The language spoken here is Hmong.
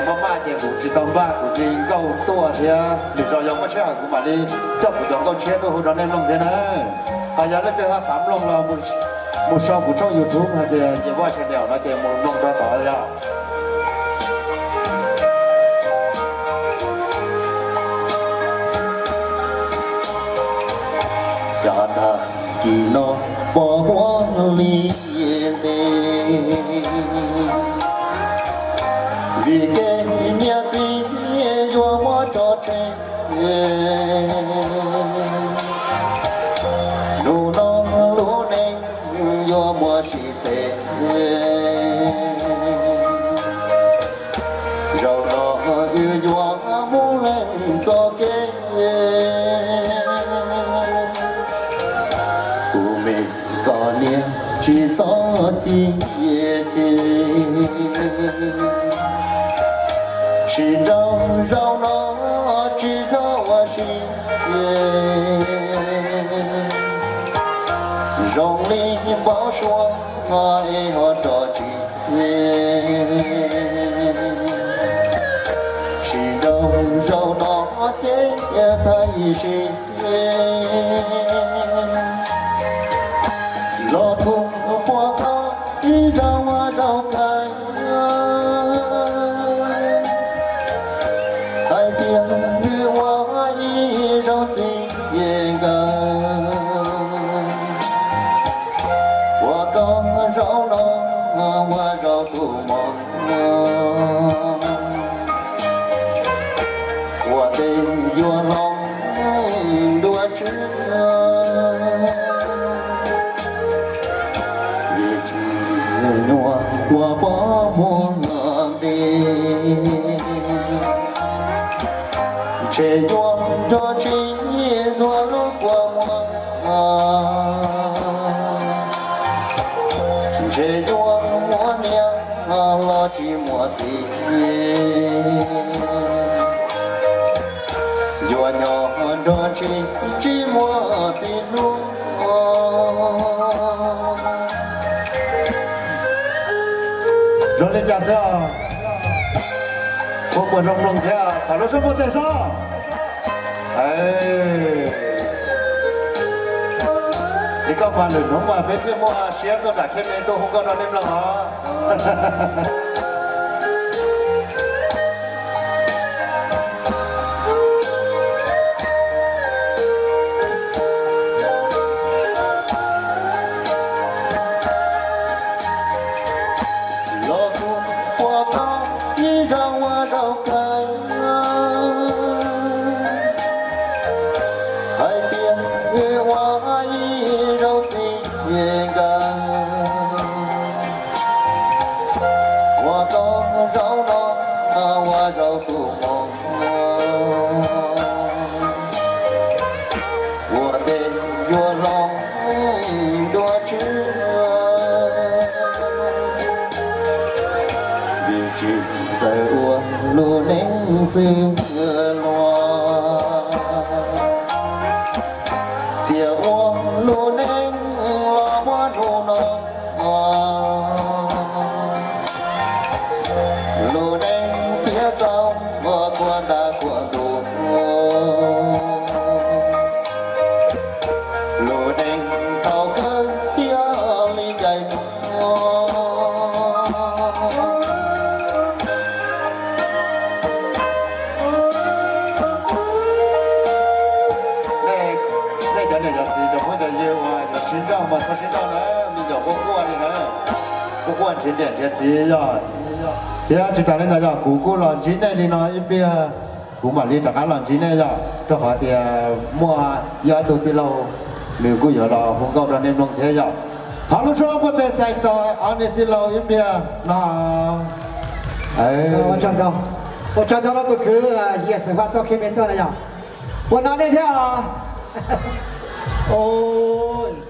Maj maj ces kuv tsis tau npaj, kuv cia li nkauj tuaj thiab, lwm zaus yog muaj sij hawm kuv mam li coj kuv cov nkauj tshiab tuaj hu rau nej mloog thiab na. Hos yog leej twg ho xav mloog los mus sau kuv tshooj YouTube hais tias Yias Vaj Channel no ces mus mloog rau tod yog. Cov tag kis no pom huab li ntev, vim kev niam txiv yuav muab tso tseg. Hnub no lub neej yuav muaj sim txev, zaum no wb yuav mus leej txoj kev. Kuv me koj niam tsis txhob ci ces, sim nraus zaum no tsis txhob ua si. Zoo li npau suav es ho rov tsis, sim nraus zaum no ces tag ib sim. Los thum puas tau ib zaug ua zaum kawg, hais tias wb ua ib zaug txij nkawm, ua koj zaum no ua zaum tus mos, ua tej yuav hloov dua tswv. Vim nyuam qhuav pom muag nti, ntshe nyuam nrog tsis ntxuav lub kua muag, ntshe nyuam muaj niam los tsis muaj txiv, yuav nyob nrog tsis, tsis muaj txiv hlub. Zoo li cas xwb os? Puas puas zoo mloog thiab? Thov lub suab npuaj tes soj. Li koj mas lwm hnub mas peb thiaj muaj siab tuaj nram khej me tuaj hu nkauj rau nej mloog os. Los kuv ua koj ib zaug ua zaum kawg, hais tias wb ua ib zaug txij nkawm, ua koj zaum no ua zaum tus mos, ua tej yuav hloov dua tswv. Vim tsis txawj ua lub neej xwb luag, thiaj ua lub neej los muaj hnub no. Lub neej thiaj xaus ua kua ntaj kua ntuj, lub neej thaum kawg thiaj li ncaim muag. Nej cov niam cov txiv cov phooj cov ywg uas yuav sib nrauj mas txhob sib nrauj na, me nyuam quaj quaj li na, quaj quaj nrhiav niam nrhiav txiv yog. Thiab tsis tas li ntawd yog kuv kuj los ntsib nej li no ib pliag, kuv mam li rov qab los ntsib nej yog, rau qhov tias muaj ib ob tug tij laug nws kuj yuav los hu nkauj rau nej mloog thiab yog. Thov lub suab npuaj tes txais tos ob niag tij laug ib pliag no. Ua tsaug ntau, ua tsaug ntau rau tus kwv Yias Xeem Vaj tuaj khej me tuaj na yog. Puas hnov nej thiab os?